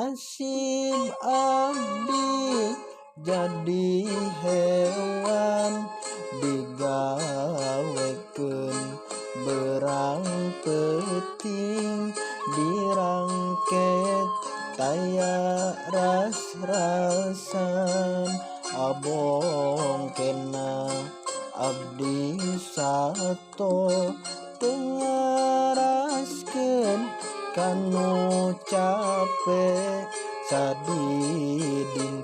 Nasib abdi jadi hewan, digawekeun beurang peuting, dirangket taya ras-rasan. Abongkena abdi sato, teu ngaraskeun kanu cape. Sadidinten